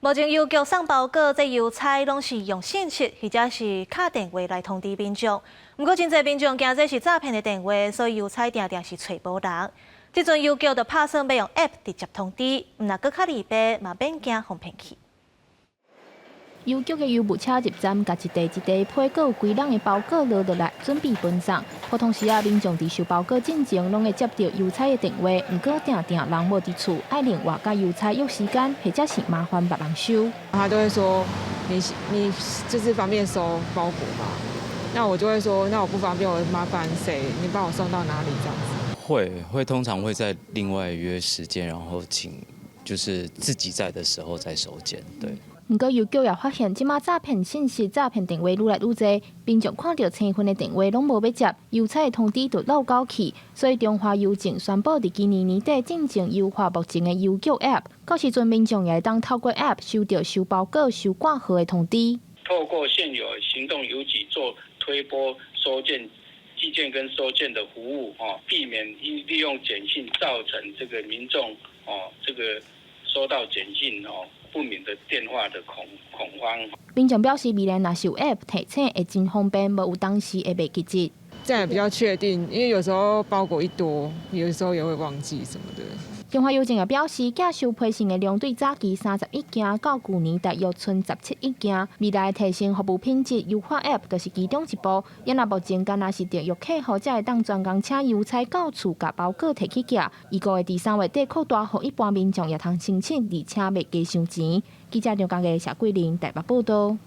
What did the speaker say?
目前郵局送包裹，這郵差攏是用信息或者是敲電話來通知民眾。毋過真濟民眾驚這是詐騙的電話，所以郵差定定是揣無人。這陣郵局就拍算欲用 App 直接通知，毋但閣較利便，嘛免驚予騙去。郵局的郵務車入站，共一袋一袋批閣有幾籠的包裹落落來，準備分送。普通時啊，民眾佇收包裹進前，攏會接著郵差的電話，毋過定定人無佇厝，愛另外佮郵差約時間，或者是麻煩別人收。他都會說：你就是方便收包裹嗎？那我就會說：那我不方便，我麻煩誰？你幫我送到哪裡？這樣子。會，通常會再另外約時間，然後請就是自己在的時候再收件。對。毋過郵局也發現，這馬詐騙信息、詐騙電話愈來愈濟，民眾看著生份的電話攏無欲接，郵差的通知就漏交去。所以中華郵政宣布，佇今年年底進前優化目前的郵局 App，到時陣民眾也會當透過 App 收著收包裹、收掛號的通知。透過現有行動郵局做推播收件、寄件跟收件的服務，哦，避免因利用簡訊造成這個民眾哦，這個收到簡訊哦，不明的電話的恐慌。民眾表示，未來若是有 App 提醒，會真方便，無有當時會袂記得。這樣也比較確定，因為有時候包裹一多，有時候也會忘記什麼的。中華郵政也表示，寄收批信的量對早期31億件，到舊年大約賰17億件。未來提升服務品質、優化 App 就是其中一步。也若目前干焦是著約客戶，才會當專工請郵差到厝共包裹提去寄。預估會佇3月底擴大，予一般民眾也通申請，而且袂加傷錢。記者張家藝、謝桂玲台北報道。